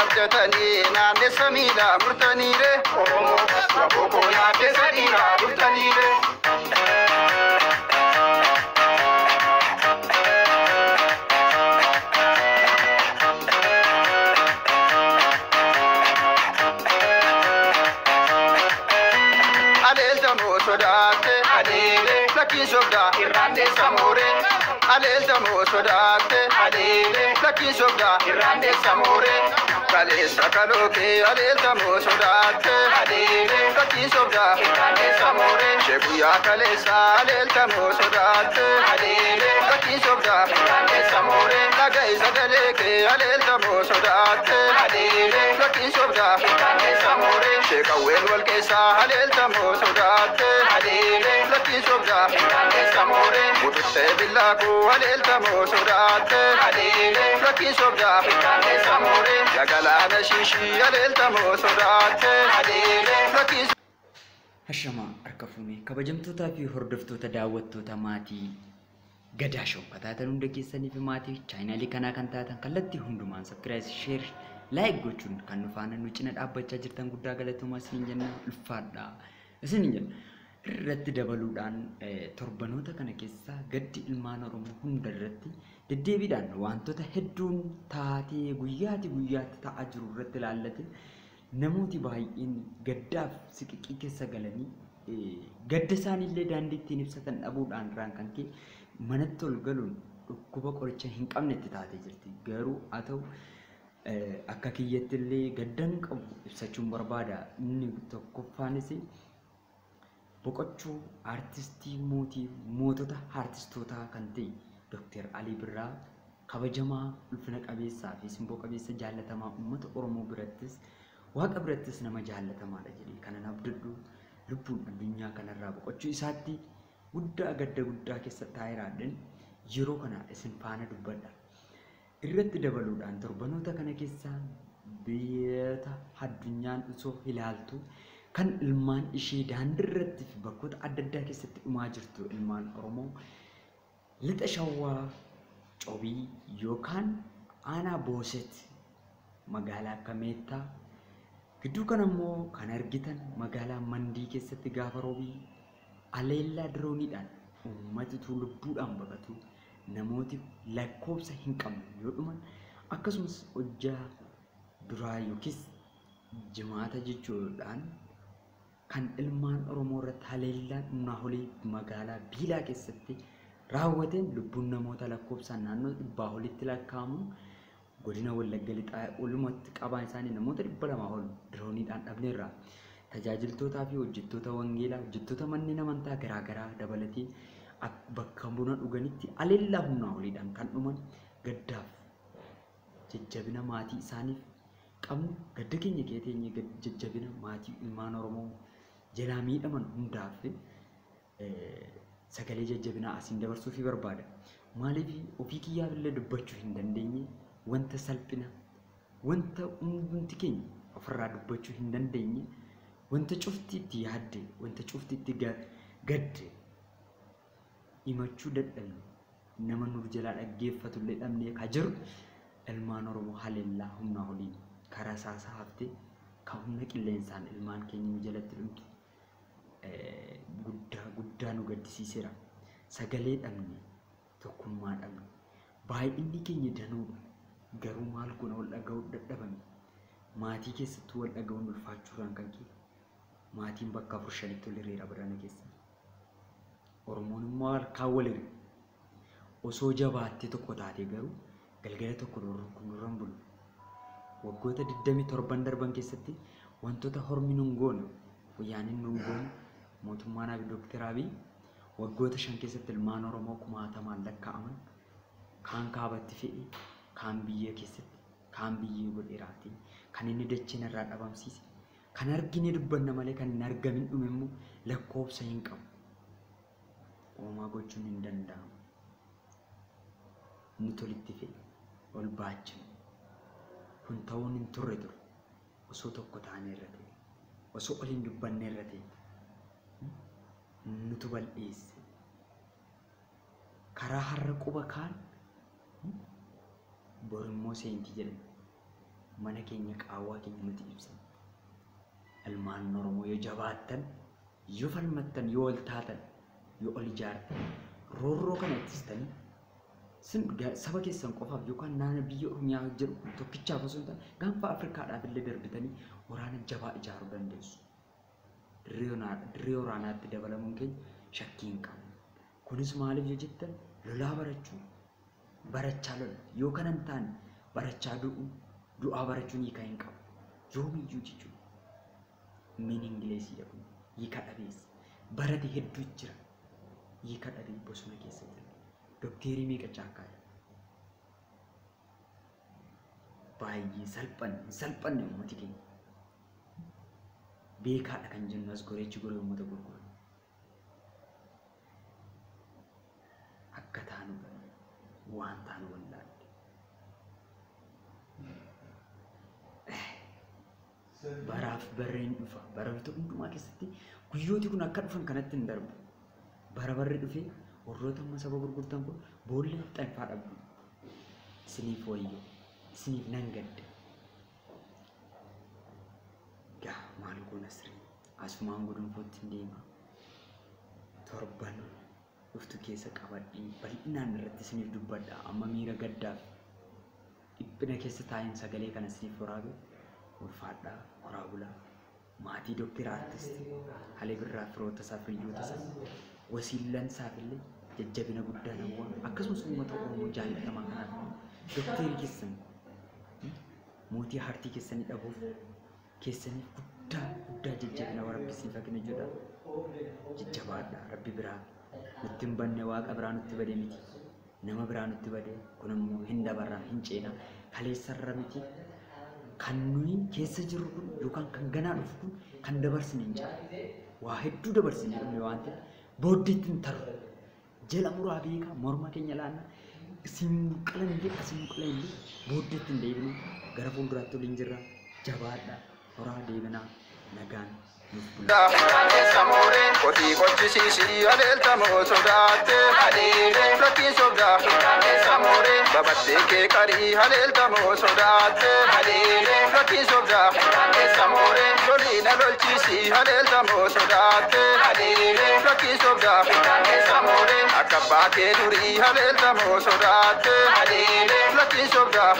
Sabdatanii naannessa miilaa murtaniire Oromoo waboo nyaatessa dhiiraa dhuftaniire. Aleeltamoo sodaatte adeele lakkiin sobdaa irraan deessamoore. Aleeltamoo sodaatte adeele lakkiin sobdaa irraan deessamoore. Kaleessa kalooqee aleeltamoo sodaatte adeele lakkiin sobdaa irraan deessamoore. Sheekuyyaa kaleessa aleeltamoo sodaatte adeele lakkiin sobdaa irraan deessamoore. Dhaga'i sagalee kee aleeltamoo sodaatte adeele lakkiin sobdaa irraan deessamoore. Sheekawween wal keessaa aleeltamoo sodaatte adeele lakkiin sobdaa irraan deessamoore. Mututtee billaakoo aleeltamoo sodaatte adeele lakkiin sobdaa irraan deessamoore. Galaana shiishii aleeltamoo sodaatte adeele lakkiin. Hashamaa harka fuunee kabajamtootaa fi hordoftoota daawwattoota maatii Gadaa Show kan taatan hunda keessanii fi maatii chaanaalii kanaa kan taatan kallattii hundumaan subscribe, share, like gochuun kan nu faana nu cina dhaabbachaa jirtan guddaa galatoomaa isiniin jenna, ulfaadhaa isiniin jenna. Irratti dabaluudhaan torbanoota kana keessa gaddi ilmaan Oromoo hunda irratti deddeebiidhaan wantoota hedduun taatee guyyaati guyyaatti ta'aa jiru irratti ilaallate namooti baay'een gaddaaf siqiqii keessa galanii gadda isaaniillee daandii ittiin ibsatan dhabuudhaan irraan kan ka'e manatti ol galuun dhukkuba qoricha hin qabne itti taatee jirti. Garuu haa ta'u akka kiyyatti illee gaddan qabu ibsachuun barbaada. Inni tokkoffaanis boqochuu aartistii mootii mootota aartistootaa kan ta'e Dr. Alii Birraa kabajamaa ulfina qabeessaa fi simboo qabeessa jaallatamaa uummata Oromoo birattis waaqa birattis nama jaallatamaadha jedhee kanan abdadhu lubbuun addunyaa kanarraa boqochuu isaatti guddaa gadda guddaa keessa taa'eeraadhaan yeroo kana isin faana dubbadha. Irratti dabaluudhaan torbanoota kana keessa biyyoota addunyaan osoo ilaaltu kan ilmaan ishee daandii irratti fi bakkoota adda addaa keessatti dhumaa jirtu ilmaan Oromoo lixa Shawaa Cobii yookaan aanaa Booset magaalaa Kameettaa gidduu kana immoo kan argitan magaalaa Mandii keessatti gaafa roobii aleellaa dirooniidhaan uummatitu lubbuudhaan baqatu namooti lakkoofsa hin qabne yoo dhuman akkasumas hojjaa duraa yookiis jimaata jechuudhaan kan ilmaan Oromoo irratti haleellaan humnaa olii magaalaa Biilaa keessatti raawwateen lubbuun namoota lakkoofsaan naannoo 100 olitti lakkaa'amu godina Wallagga Lixaa walumatti qabaan isaanii namoota 200 ol dirooniidhaan dhabneerra. Tajaajiltootaa fi hojjettoota wangeelaa, hojjettoota manneen amantaa garaagaraa dabalatee bakka buna dhuganitti haleellaa humnaa oliidhaan kan dhuman gaddaaf jajjabina maatii isaaniif qabnu gadda keenya keeteenya jajjabina maatii ilmaan Oromoo jalaa miidhaman hundaaf sagalee jajjabinaa asiin dabarsuufii barbaada. Maaliif ofii kiyyaaf illee dubbachuu hin dandeenye wanta salphina wanta hundumti keenya ofirraa dubbachuu hin dandeenye wanta cufti itti yaadde wanta cufti itti gadde himachuu dadhabne nama nuuf jalaa dhaggeeffatu illee dhabnee ka jiru ilmaan Oromoo haleellaa humnaa oliin karaa saasaa haftee kan humna qilleensaan ilmaan keenya nu jalatti dhumtu guddaa guddaa nu gaddisiiseera. Sagalee dhabne, tokkummaa dhabne, baay'inni keenya danuudha. Garuu maal goona wal dhaga'uu dadhabame. Maatii keessattuu wal dhaga'uun ulfaachuudhaan kan ka'e maatiin bakka 4-5tti ol hiriira barana keessa. Oromoon immoo harkaan wal hiriira. Osoo jabaattee tokko taate garuu galgala tokko nurra hin bulu. Waggoota 27 darban keessatti wantoota hormi nun goone wayyaaniin nun goone mootummaan Abiy Dr. Abiy waggoota 5 keessatti ilmaan Oromoo kumaatamaan lakkaa'aman kaan kaabatti fe'e kaan biyya keessatti kaan biyyee godheeraati kan inni dacheen irraa dhabamsiise kan argine dubbanna malee kan hin argamin dhume immoo lakkoofsa hin qabu. Oomaa gochuun hin danda'amu. Nu tolitti fe'e ol baachinu. Kun ta'uun hin turre ture. Osoo tokko taanee irra ta'e, osoo ol hin dubbanne irra ta'e, nutu bal'eesse. Karaa har'a quba kaan bor immoo seentii jedhama. Mana keenya qaawwaa keenya nuti ibsan. Ilmaan Oromoo yoo jabaattan, yoo falmattan, yoo ol taatan, yoo ol ijaartan, roorroo kana ittistanii sin saba keessan qofaaf yookaan naannoo biyya Oromiyaa jedhu tokkichaaf osoo hin taane gaanfa Afrikaadhaaf illee darbitanii waraana jabaa ijaaruu dandeessu. Dirree waraanaatti dabalamuun keenya shakkii hin qabu. Kunis maaliif yoo jettan lolaa barachuu, barachaa lola yoo kana hin taane barachaa du'uu, du'aa barachuun hiika hin qabu. Yoomiyyuu jechuudha. Meaninglessiidha kun hiika dhabeessa. Barate hedduu jira. Hiika dhabee bosona keessa jira. Dokteerii meeqa caakkaa jira. Baay'ee salphanne hin salphanne uummati keenya. Beekaadha kan jennu as goreechi goree uummata gurgura. Akka taanu waan taanu wallaalle. Baraaf barreen dhufa. Baroota hundumaa keessatti guyyooti kun akka dhufan kanatti hin darbu. Bara barri dhufee warroota amma saba gurgurtan kun boolla xanfaa dhabdu. Isiniif wayyoo. Isiniif nan gadda. Gaa maal goona sirrii? Asumaan godonfootti hin deema. Torban dhuftu keessa qabadhee bal'inaan irratti isiniif dubbadha. Amma miira gaddaaf dhiphina keessa taa'een sagalee kana isiniif waraabe. Ulfaadhaa, horaa bulaa, maatii Dookter Aartist Haile Birraa firoota isaa hiriyoota isaa wasiillan isaaf illee jajjabina guddaa hawwa. Akkasumas uummata Oromoo jaallatamaa kanaaf dookterii keessan mootii aartii keessanii dhabuuf keessaniif guddaa guddaa jajjabina waraabbii fakkiin jedha. Jajjabaadha rabbi biraa nutti hin banne waaqa biraa nutti bade miti. Nama biraa nutti bade kun immoo hin dabarraa hin ceenaa kaleessarra miti. Kan nuyi keessa jirru kun yookaan kan ganaa dhufu kun kan dabarsine hin caalu. Waa hedduu dabarsine dhufne waan ta'eef booddeetti hin tarru. Jala muraa beekaa morma keenya laannaa isin qalan illee asin qalan illee booddeetti hin deebinu gara fuulduraatti waliin jirra jabaadha horaa deebinaa nagaan nuuf bulaa. Qotii qochisiisii aleeltamoo sodaatte lakkiin sobdaa babattee kee qarii aleeltamoo sodaatte lakkiin sobdaa loliina lolchiisii aleeltamoo sodaatte lakkiin sobdaa akka abbaa kee durii aleeltamoo sodaatte lakkiin sobdaa.